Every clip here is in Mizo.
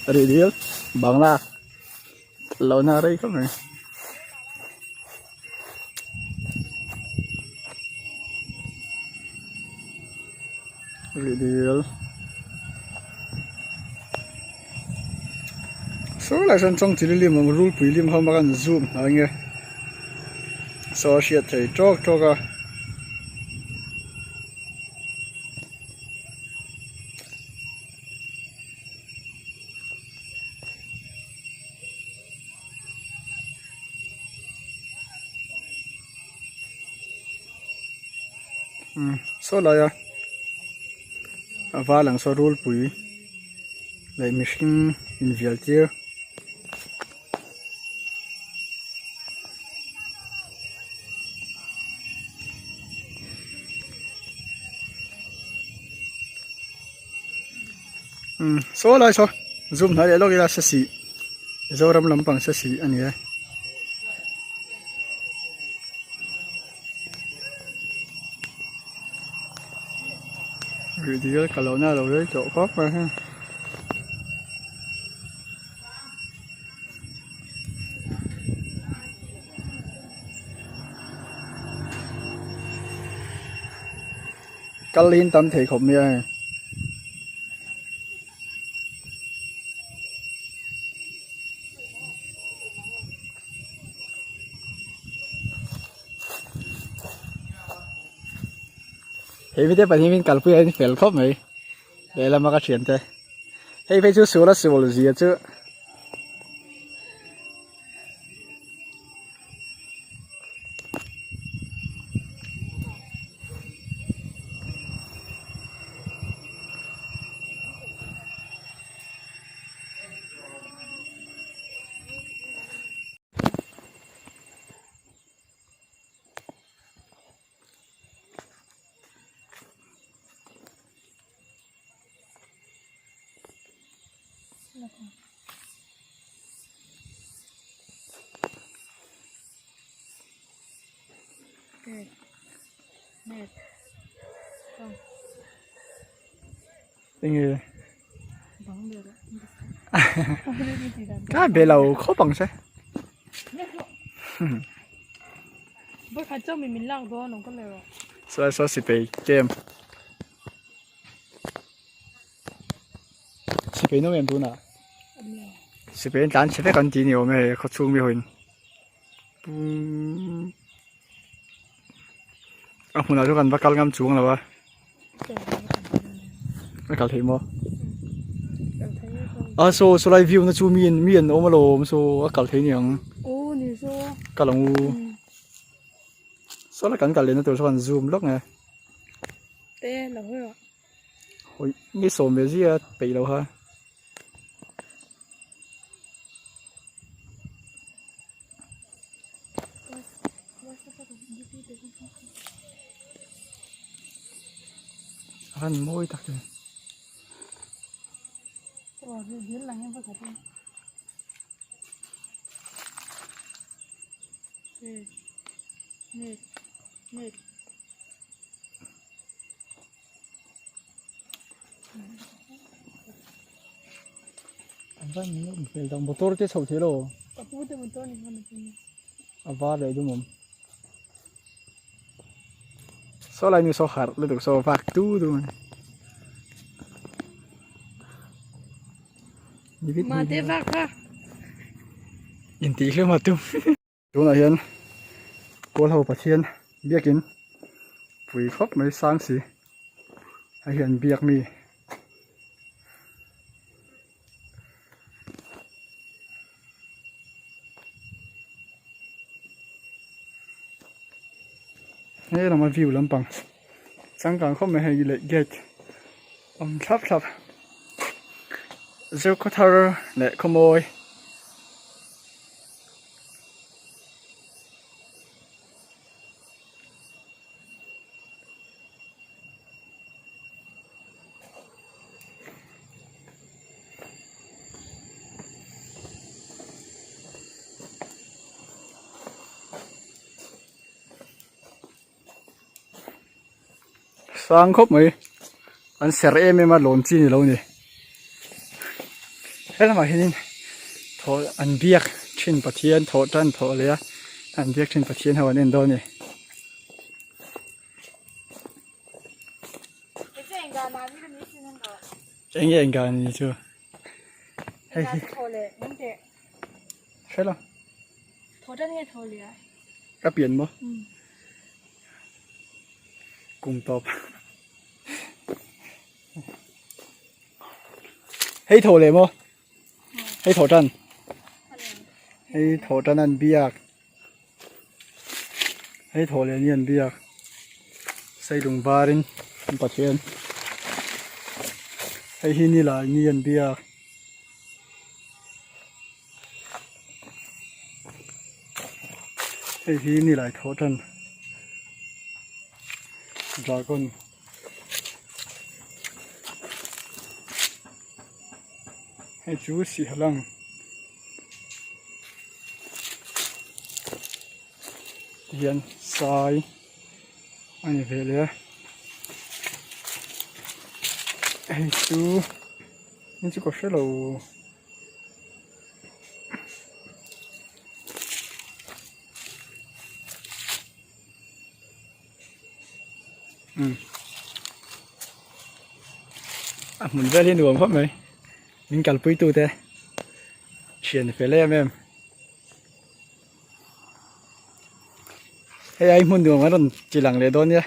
Rih dil bangla lohna rei khawp mai. Rih dil saw lai sawn chawngchilh lim awm rulpui lim ho mak an zoom hnai nge saw a hriat thei tawk tawk a. Saw laia a val ang saw rulpui leh mihring invial tir. Saw lai saw zoom hnai leh lawk ila se sih Mizoram lampang se sih a ni e. Rih dil ka lo na lo rei tawh khawp mai hei. Kal in tam thei khawp mai a hei. Hei mite pahnih min kalpui a in fel khawp mai lehlam a ka thian te hei phei chu sual a sual zia chu. Enge ka be lo khawp ang che saw saw sipai camp sipai nawm em tunah sipai an tlan chhe vek an tih ni awm e khaw chhung mi hawiin a hmunah chu kan va kal ngam chuang lo a a kal theih maw a saw saw lai view na chu mi mi an awm alawm saw a kal theih aniang kal ang u saw lai kan kal lehna tur saw kan zoom lawk nge hawi mi sawm ve zia peih lo ha. A han mawi tak e. Motor te chho thei lo a var leh dum awm saw lai nu saw harh lutuk saw vak tu tu mai mate vak kha intih hlum a tum. Tunah hian kawl ho Pathian biakin pui khawp mai sang si hei hian biak mi he lama view lampang changkang khawp mai hei leh gate awm thlap thlap Zokhawthar leh Khawmawi. Sang khawp mai an serh em em a lawn chi ni lo ni. Helamah hianin thaw an biak thin Pathian thawh tan thawh leh a an biak thin Pathian ho an en dawn a ni. Eng nge eng gan ni chu hei hi hre lo ka pian maw kum tawp hei tho leh maw hei tho tan hei tho tan an biak Hei thawh leh ni an biak Sailung varin an Pathian hei hi ni lai ni an biak hei hi ni lai thawh tan dragon hei chu sihal ang. Tihian sai a ni ve leh a hei chu hei chu ka hre lo umm a hmun vel hi nuam khawp mai min kalpui tute. Thian fel em em. Hei ai hmun nuam an rawn ti lang leh dawn nia.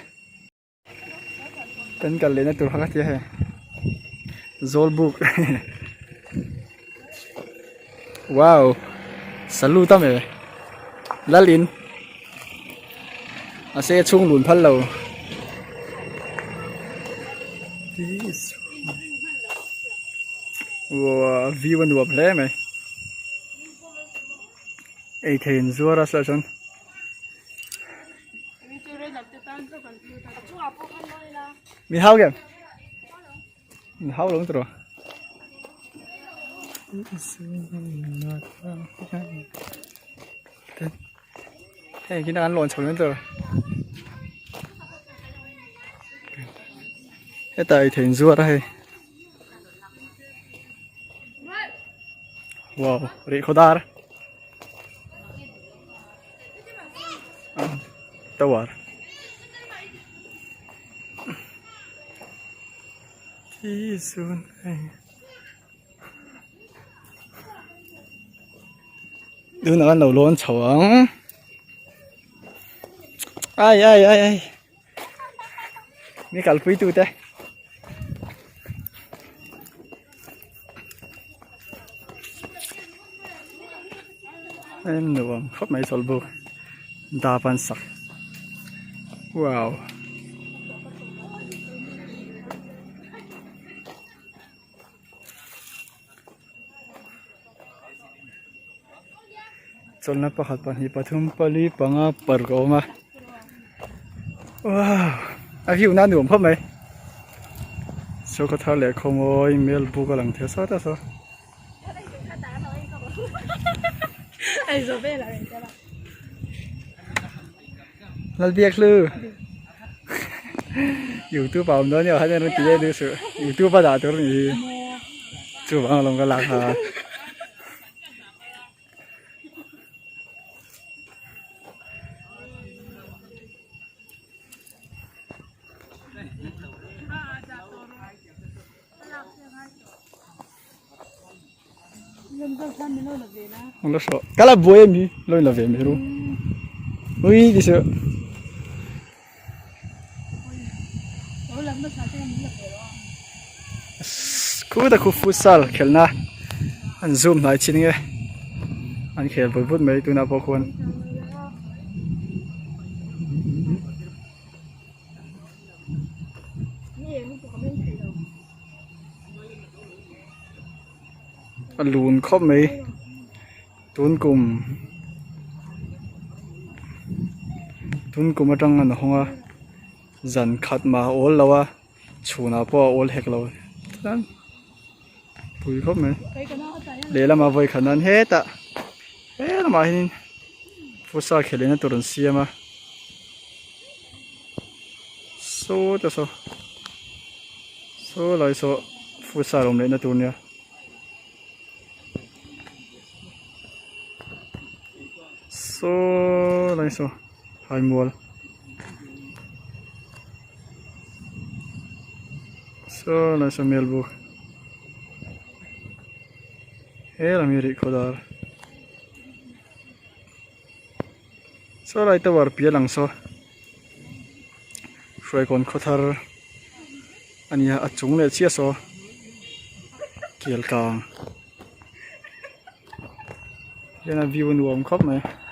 Kan kal lehna tur kha ka tia hei. Zawlbuk. Wow. Salute a me. Lalin. Mahse chhung lun phal lo. Uaa view a nuam hle mai ei thei an zuar a saw chuan mi hau kem mi hau lo tawh hei khi an lawn chho mai tur hetah ei thei an zuar a hei. Wow, rih khawdar. Tower. Thi sun ai. Tuna kan lo lawn chho ang. Ai ai ai ai. Mi kalpui tu te. Nuam khawp mai chawlhbuk dap an sak wow chawlhna pakhat pahnih pathum pali panga paruk a awm a wow a view na nuam khawp mai saw khaw thar leh khaw mawi mel buk a lang thei sawt a saw. Lalbiakhlu youtube a awm dawn nia khan rawn ti leh duh suh youtube a dah tur a nih hi chuvang alawm ka lak ha. Ka la buai em hi lo in la ve mai ru ui ti suh. Khuta khu futsal khelhna an zoom hnai chin nge an khel vut vut mai tunah pawh khuan. A lun khawp mai tun kum tun kum atang an hawng a zan khat mah a awl lo a chhunah pawh a awl hek lo chuan pui khawp mai lehlamah vawi khat nan hetah helamah hianin futsal khelh lehna tur an siam a saw te saw saw lai saw futsal awm lehna tur nia. Saw lai saw haimual saw lai saw melbuk he lam hi rih khawdar saw lai tower piah lang saw hruaikawn khawthar a nia a chung leh chiah saw kelkang. Hian a view a nuam khawp mai.